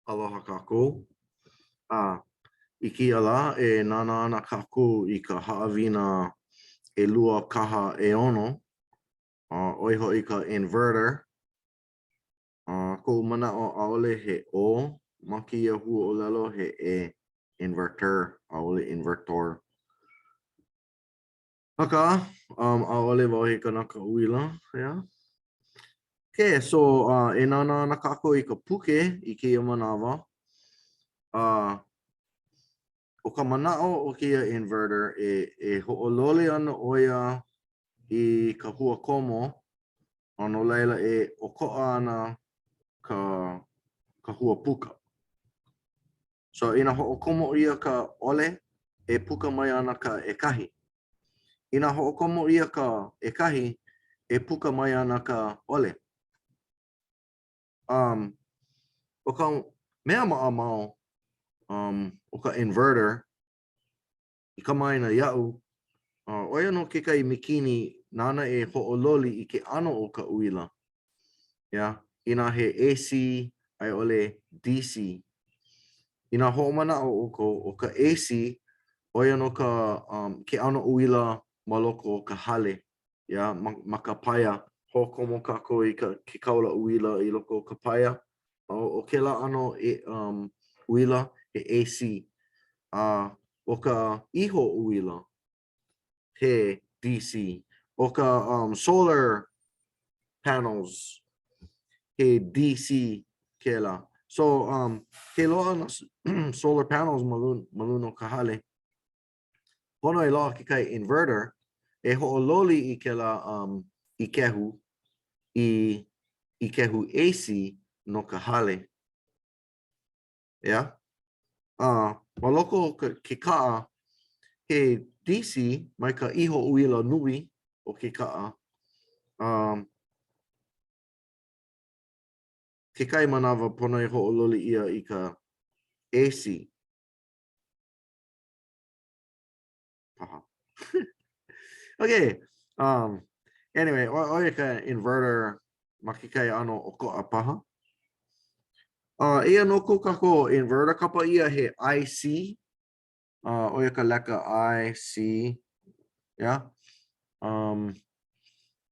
Aloha kākou. A i kēia lā, e nānā ana kākou i ka haʻawina ʻelua kaha ʻeono, a ʻo ia hoʻi ka inverter. A koʻu manaʻo, ʻaʻole he ʻo ma kēia huaʻōlelo, he ʻe, inverter, ʻaʻole invertor. Akā, um, ʻaʻole wau he kanaka uila, yeah. Okay, so uh, e nānā ana kākou i ka puke i kēia manawa. Uh, ʻo ka manaʻo o kēia inverter, e, e hoʻololi ana ʻo ia i ka hua komo, a no laila e ʻokoʻa ana ka, ka hua puka. So inā hoʻokomo ʻia ka ʻole, e puka mai ana ka ʻekahi. Inā hoʻokomo ʻia ka ʻekahi, e puka mai ana ka ʻole. Um, ʻo ka mea maʻamau um, o ka inverter, i kamaʻāina iaʻu, uh, ʻo ia nō kekahi mikini nāna e hoʻololi i ke ʻano o ka uila. Yeah? Inā he AC a i ʻole DC. Inā hoʻomanaʻo ʻoukou, ʻo ka AC, ʻo ia nō ka, um, ke ʻano uila ma loko o ka hale. Yeah? Ma, ma ka paia, hoʻokomo kākou i ka, ke kaula uila i loko o ka paia. ʻO, ʻo kēlā ʻano e, um, uila, he AC. A ʻo ka iho uila, he DC. ʻO ka um, solar panels, he DC kēlā. So, um, ke loaʻa nā solar panels ma luna, ma luna o ka hale, pono e loaʻa kekahi inverter e hoʻololi i kēlā um, ikehu i ikehu AC no ka hale. Yeah? A ma loko o ke kaʻa, he DC mai ka iho uila nui o ke kaʻa. Um, kekahi manawa pono e hoʻololi ʻia i ka AC. Paha. okay. Um, anyway, ʻo ia ka inverter ma kekahi ʻano ʻokoʻa paha. Uh, eia nō ko kākou inverter kapa ʻia he IC. Uh, ʻo ia ka leka IC. Yeah. Um,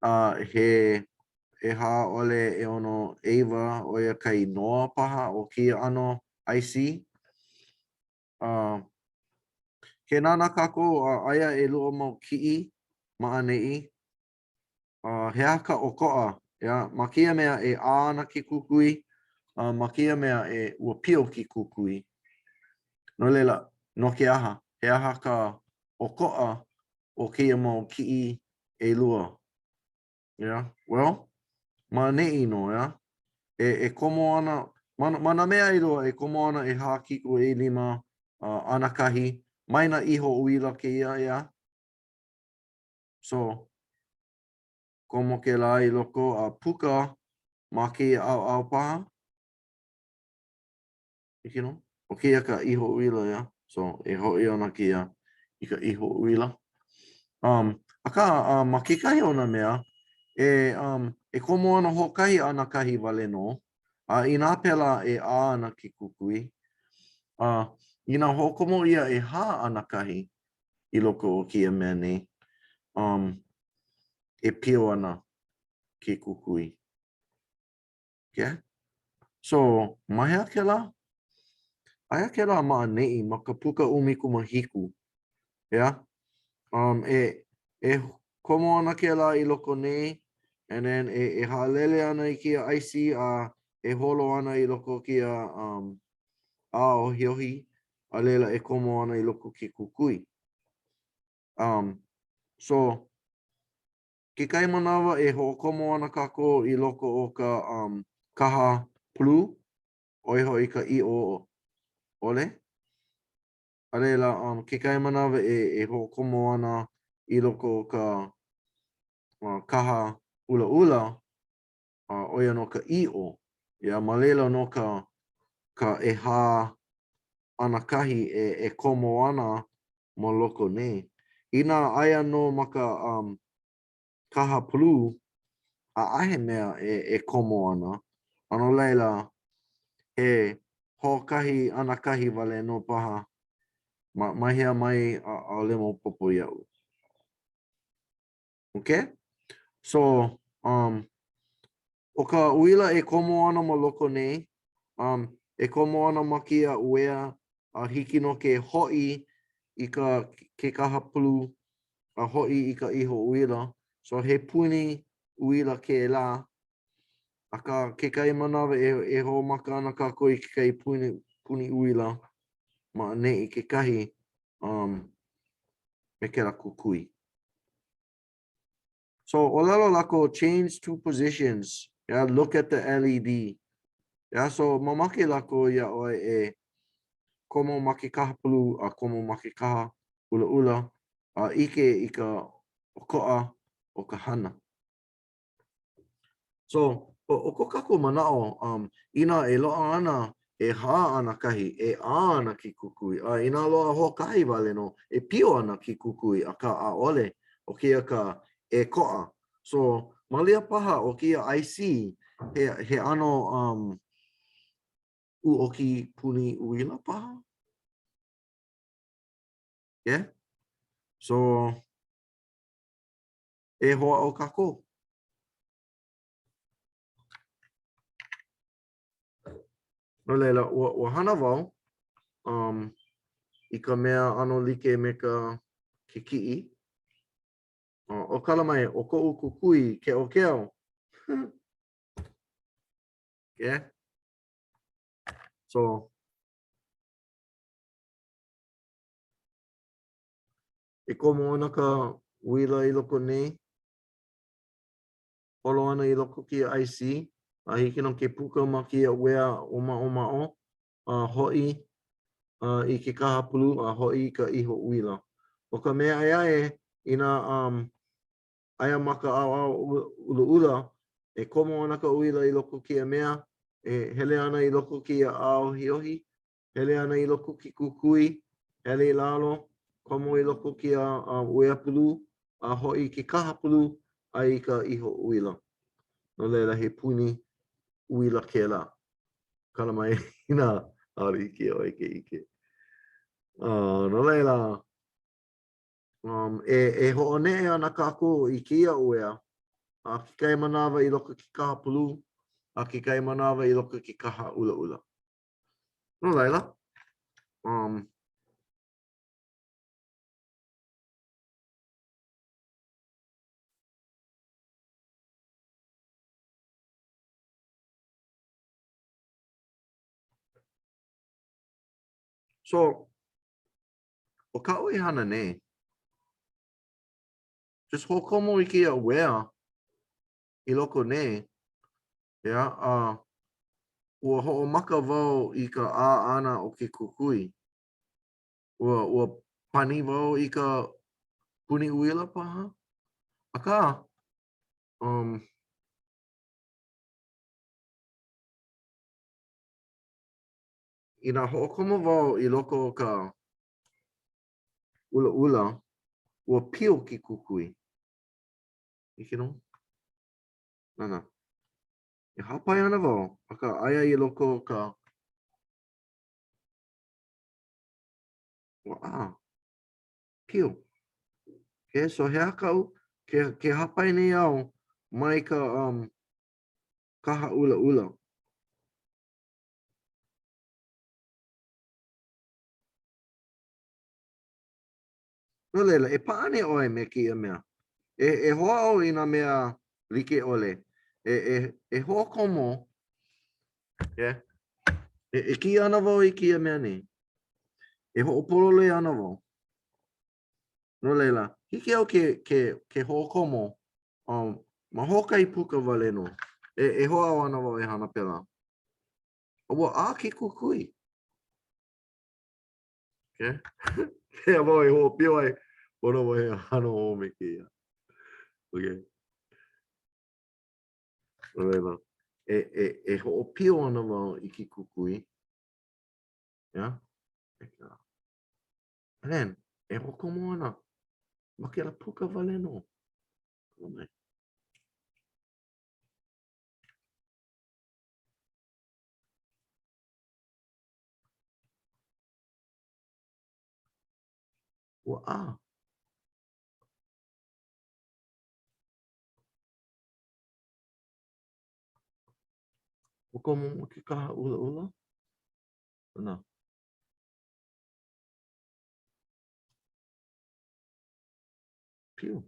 uh, he ʻehā ʻole ʻeono ʻeiwa, ʻo ia ka inoa paha o kēia ʻano IC. Uh, ke nānā kākou, uh, aia ʻelua mau kiʻi ma ʻaneʻi. Uh, he aha ka ʻokoʻa? Yeah, ma kēia mea e ʻā ana ke kukui, uh, ma kēia mea e ua pio ke kukui. No laila, no ke aha? He aha ka ʻokoʻa o kēia mau kiʻi ʻelua? Yeah, well, ma ʻaneʻi nō, yeah. E, e komo ana, ma, ma nā mea ʻelua, e komo ana ʻehā kiko ʻelima uh, anakahi, mai nā iho uila kēia, yeah. So, komo kēlā i loko a puka ma kēia ʻaoʻao paha. Hiki nō? ʻO kēia ka iho uila, yeah? So, e hoʻi ana kēia i ka iho uila. Um, akā, uh, ma kekahi o nā mea, e, um, e komo ana hoʻokahi anakahi wale nō, a inā pēlā e ʻā ana ke kukui, a uh, inā hoʻokomo ʻia ʻehā anakahi i loko o kēia mea nei, um, e pio ana ke kukui. Okay? So, ma hea kēlā? Aia kēlā ma ʻaneʻi, ma ka puka 17. Yeah? Um, e, e komo ana kēlā i loko nei, and then e, e haʻalele ana i kēia IC a e holo ana i loko o kēia um, ʻāohiohi, a laila e komo ana i loko o ke kukui. Um, so, Kekahi manawa e hoʻokomo ana kākou i loko o ka um, kaha pulu, ʻo ia hoʻi ka ʻiʻo ʻole. A laila, um, kekahi manawa e, e hoʻokomo ana i loko o ka uh, kaha ʻulaʻula, uh, ʻo ia nō ka ʻiʻo. Yeah, ma laila nō ka, ka ʻehā anakahi e, e komo ana ma loko nei. Inā aia nō ma ka um, kaha pulu, ʻaʻahe mea e, e komo ana, a no laila, he. Hoʻokahi anakahi wale nō paha. Ma, ma hea mai, ʻaʻole maopopo iaʻu. Okay? So, um, ʻo ka uila e komo ana ma loko nei, um, e komo ana ma kēia uea a hiki nō ke hoʻi i ka ke kaha pulu a hoʻi i ka iho uila. So, he puni uila kēlā. Akā, kekahi manawa e, e hoʻomaka ana kākou i kekahi puni, puni uila ma ʻaneʻi kekahi um, me kēlā kukui. So, ʻōlelo lākou, change two positions. Yeah, look at the LED. Yeah, so mamake lākou iā ʻoe e komo ma ke kaha pulu a komo ma ke kaha ʻulaʻula a ʻike i ka ʻokoʻa o ka hana. So, ʻo ko kākou manaʻo, um, inā e loaʻa ana ʻehā anakahi, e ʻā ana ke kukui, a inā loaʻa hoʻokahi wale nō, e pio ana ke kukui, akā ʻaʻole, ʻo kēia ka ʻēkoʻa. So, malia paha ʻo kēia IC, he, he ʻano um, ʻuʻoki puni uila paha? Yeah? So, E hoʻāʻo kākou. No laila, ua, ua hana wau um, i ka mea ʻano like me ka ke kiʻi. Uh, ʻo kala mai, ʻo koʻu kukui keʻokeʻo. yeah? So, E komo ana ka uila i loko nei, holo ana i loko kēia IC, a hiki nō ke puka ma kēia uea ʻōmaʻomaʻo, a hoʻi i ke kaha pulu a hoʻi i ka iho uila. ʻO ka mea ʻē aʻe, inā um, aia ma ka ʻaoʻao ʻulaʻula, e komo ana ka uila i loko kēia mea, e hele ana i loko kēia ʻāohiohi, Hele ana i loko ke kukui, hele i lalo, komo i loko kēia uea pulu, a hoʻi i ke kaha pulu a i ka iho uila. No laila, he puni uila kēlā. Kala mai inā ʻaʻole hiki iā ʻoe ke ʻike. Uh, no laila, um, e, e hoʻoneʻe ana kākou i kēia uea, a kekahi manawa i loko ke kaha pulu, a kekahi manawa i loko ke kaha ʻulaʻula. No laila, um, So, ʻo kaʻu e hana nei, just hoʻokomo i kēia uea i loko nei, Yeah, a ua hoʻomaka wau i ka ʻā ʻana o ke kukui. Ua, ua pani wau i ka puni uila paha? Akā, um, inā hoʻokomo wau i loko o ka ʻulaʻula, ua pio ke kukui. ʻIke nō? Nānā. E hāpai ana wau, akā aia i loko o ka ua ʻā. Pio. Okay, so he aha kaʻu, ke, ke hāpai nei au mai ka um, kaha ʻulaʻula. No laila, e pāʻani ʻoe me kēia mea. E, e hoʻāʻo i nā mea like ʻole. E, e, e hoʻokomo, yeah. e, e kiʻi ana wau i kēia mea nei. E hoʻopololei ana wau. No laila, hiki au ke, ke, ke hoʻokomo um, ma hoʻokahi puka wale nō. E, e hoʻāʻo ana wau e hana pēlā. Ua ʻā ke kukui. Okay. Pehea wau e hoʻopio ai pono wau e hana hou me kēia. Okay. No laila, e, e, e hoʻopio ana wau i ke kukui. Yeah? And then, e hoʻokomo ana ma kēlā puka wale nō. Mai. Ua ʻā. Ua komo ma ke kaha ʻulaʻula? Na. Pio.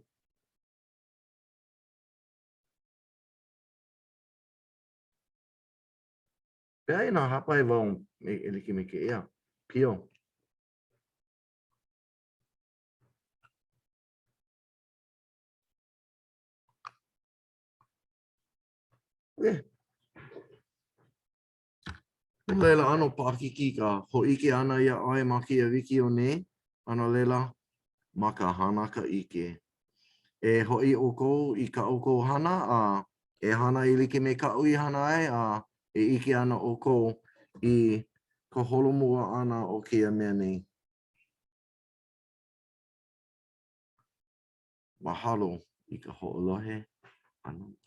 Pehea inā hāpai wau e like me kēia? Pio. Okay. No laila, ʻano paʻakikī ka hōʻike ʻana iā ʻoe ma kēia wikiō nei, a no laila, ma ka hana ka ʻike. E hoʻi ʻoukou i kā ʻoukou hana, a e hana e like me kaʻu i hana ai, a e ʻike ana ʻoukou i ka holomua ʻana o kēia mea nei. Mahalo i ka hoʻolohe ʻana mai.